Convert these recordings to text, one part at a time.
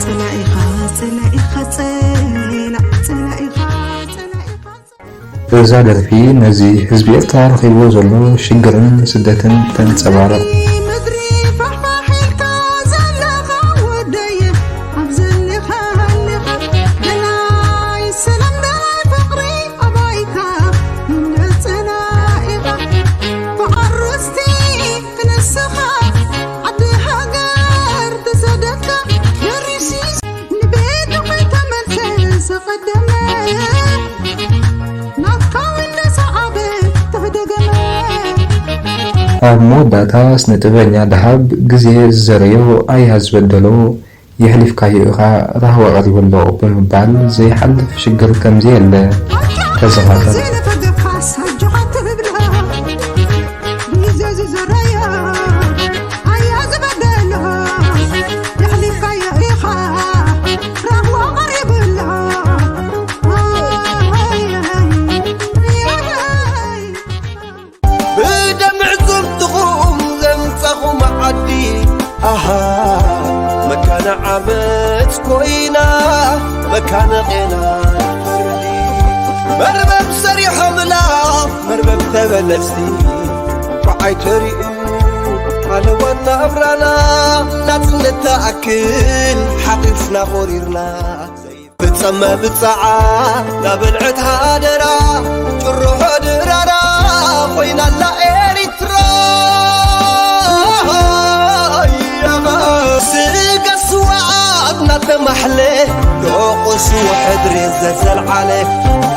ጸላኢኻ ጸላኢኻ ጸላእ ጸላኢኻ ጸላኢኻ እዛ ደርፊ ነዚ ህዝቢ ኤርትራ ረኺብዎ ዘሎ ሽግርን ስደትን ተንጸባርቕ። ምድሪ ፋሕፋሕ ኢልካ ዘለኻ ወደየ ኣብ ዘሌኻ ሃሌኻ ደላይ ሰላም ደላይ ፍቕሪ ኣባይካ ይምለስ ጸላኢኻ ብዓርስቲ ክንስኻ ዓዲ ሃገር ተሰደድካ ደሪሲ ንቤቱ ከይተመልሰ ዝቐደመ ናትካ ወደ ሰዓበ ተደገመ። ኣብ መወዳእታ ስነ ጥበበኛ ደሃብ ግዜ ዝዘረዮ ኣያ ዝበደሎ የሕሊፍካዮ ኢኻ ራህዋ ቀሪቡ ኣሎ ብምባል ዘይሓልፍ ሽግር ከምዘየለ ተዘኻኸር። ብደምዕ ዞምትኹም ዘምጻኹም ዓዲ ኣሃ መካነ ዓመት ኮይና መካነ ቄና መርበብ ሰሪሖምላ መርበብ ተበለጽቲ እንኳዕ ኣይተሪኡ ኣለዋ ናብራና ናጽነት ትኣክል ሓቒፍና ኾሪርና ዘይፍጸም መብጽዓ ናበልዐት ሃደራ ጭርሖ ድራራ ኮይናላ ኤሪትራ ስጋ ስዋኣት ናተማሕለ ዶቑሱ ሕድሪ ዘዘልዓለ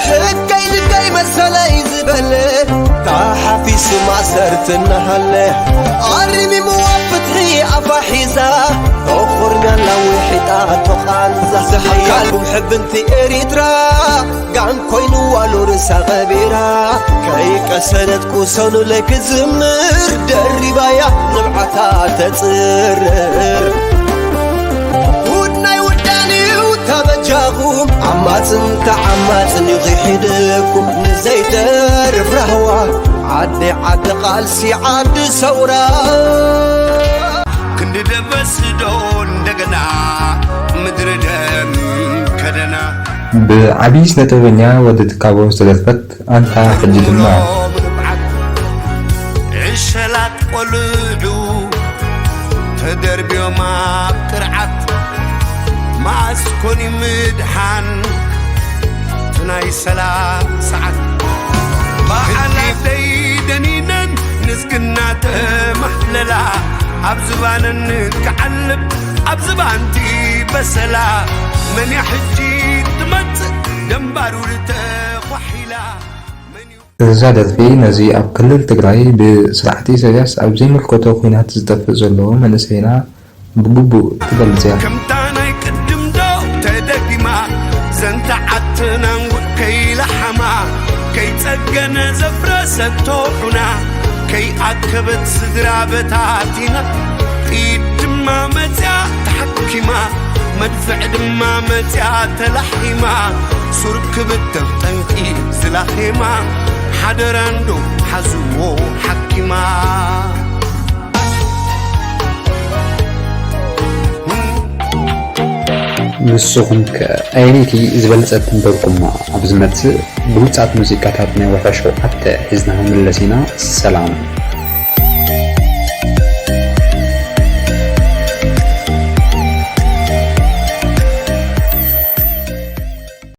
ሕገይ ልገይ መሰለይ ዝበለ ተሓፊሱ ማእሰርቲ እናሃለ ኣሪሚምዋ ፍትሒ ኣፋ ሒዛ ተኾርምያላ ውሒጣቶ ቃንዛ ዝሓካልኩም ሕብንቲ ኤሪትራ ጋን ኮይንዋ ሉርሳ ቀቢራ ከይቀሰነት ቁሰኑለይ ክዝምር ደሪባያ ንብዓታ ተጽርር ጉድ ናይ ውዳን እዩ ታበጃኹም ዓማጽን ተዓማጽን እዩ ክሒድኩም ንዘይተርፍ ራህዋ ዓዲ ዓዲ ቃልሲ ዓዲ ሰውራ ክንዲ ደበስዶ እንደገና ምድሪ ደም ከደና ብዓቢ ስነ ጥበበኛ ወዲ ትካቦ ዝተደርፈት ኣንታ ሕጂ ድማ ዕሸላት ቆልዑ ተደርብዮም ኣብ ቅርዓት መኣስ ኮን ምድሓን ትናይ ሰላም ሰዓት በዓላተይ ደኒነን ንዝግና ተማሕለላ ኣብ ዝባነን ክዓልብ ኣብ ዝባንቲ በሰላ መን እያ ሕጂ ትመጽእ ደንባሩ ተኳሒላ መን እዩ እዛ ደርፊ ነዚ ኣብ ክልል ትግራይ ብስራሕቲ ኢሳያስ ኣብ ዘይምልከቶ ኲናት ዝጠፍእ ዘሎ መንእሰይና ብግቡእ ትገልጽ እያ። ከምታ ናይ ቅድም ዶ ተደጊማ ዘንታ ዓትናን ጉድ ከይለሓማ ከይጸገነ ዘፍረሰቶ ዑና ከይኣከበት ስድራ በታቲና ጥይት ድማ መጽያ ተሓኪማ መድፍዕ ድማ መጽያ ተላሒማ ሱር ክብተኽ ጠንቂ ዝላኼማ ሓደራ እንዶ ሓዝዎ ሓኪማ ንስኹም ከ ኣየነይቲ ዝበለጸት ትንበብኩማ ኣብ ዝመጽእ ብሉጻት ሙዚቃታት ናይ ወርሒ ሸውዓተ ሒዝና ክንምለስ ኢና ሰላም።